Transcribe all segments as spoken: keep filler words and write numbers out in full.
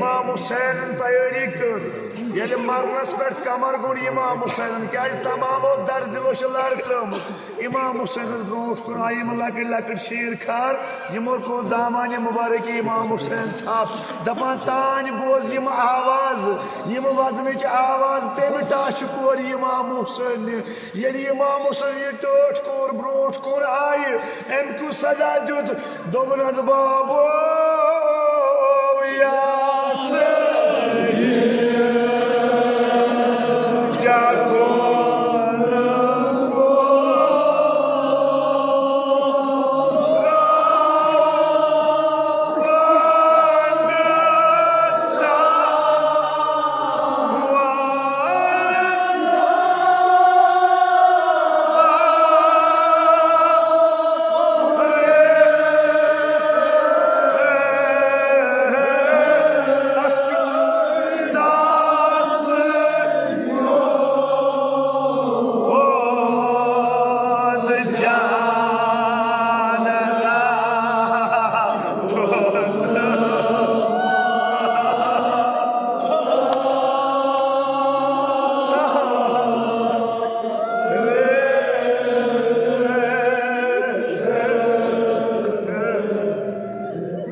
امام حسینن تیٲری کٔر، ییٚلہِ مرنس پٮ۪ٹھ کمر گوٚنڈ امام حسینن، کیازِ تمامو درد دلو چھِ لڑ ترٲومٕژ۔ امام حسینس برونٛٹھ کُن آیہِ یِم لۄکٕٹۍ لۄکٕٹۍ شیٖر خار، یِمو کوٚر دامانہِ مُبارک امام حسین تھپھ، دپان، تانۍ بوز یِم آواز، یِم ودنٕچ آواز، تمہِ ٹاہ چھُ کورِ امام حسین۔ ییٚلہِ امام حسین یہِ ٹٲٹھ کوٚر، برونٛٹھ کُن آیہِ، أمۍ کُس سزا دیُت؟ دوٚپنس، بابو، یا سیدی، کیا کون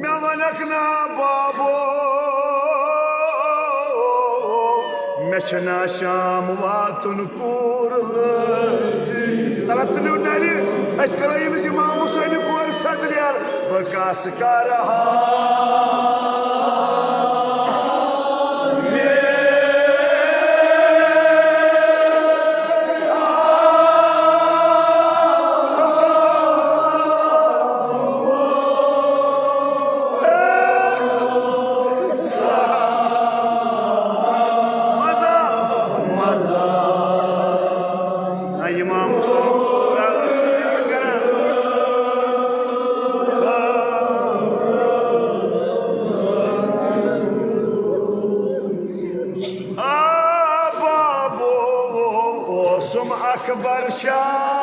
مےٚ وَنکھ نا بابو، مےٚ چھُ نا شام واتُن کوٗر لٲج۔ تَلہ تُلِو نَرِ، أسۍ کَرو ییٚمِس اِمام حُسینہِ کورِ صدرِ اعلیٰ۔ بہٕ کَس کَرٕ ہا؟ مزہ، مزہ۔ نہ، امام حسین کران۔ آ بابو، اوسُم اکبر شاہ۔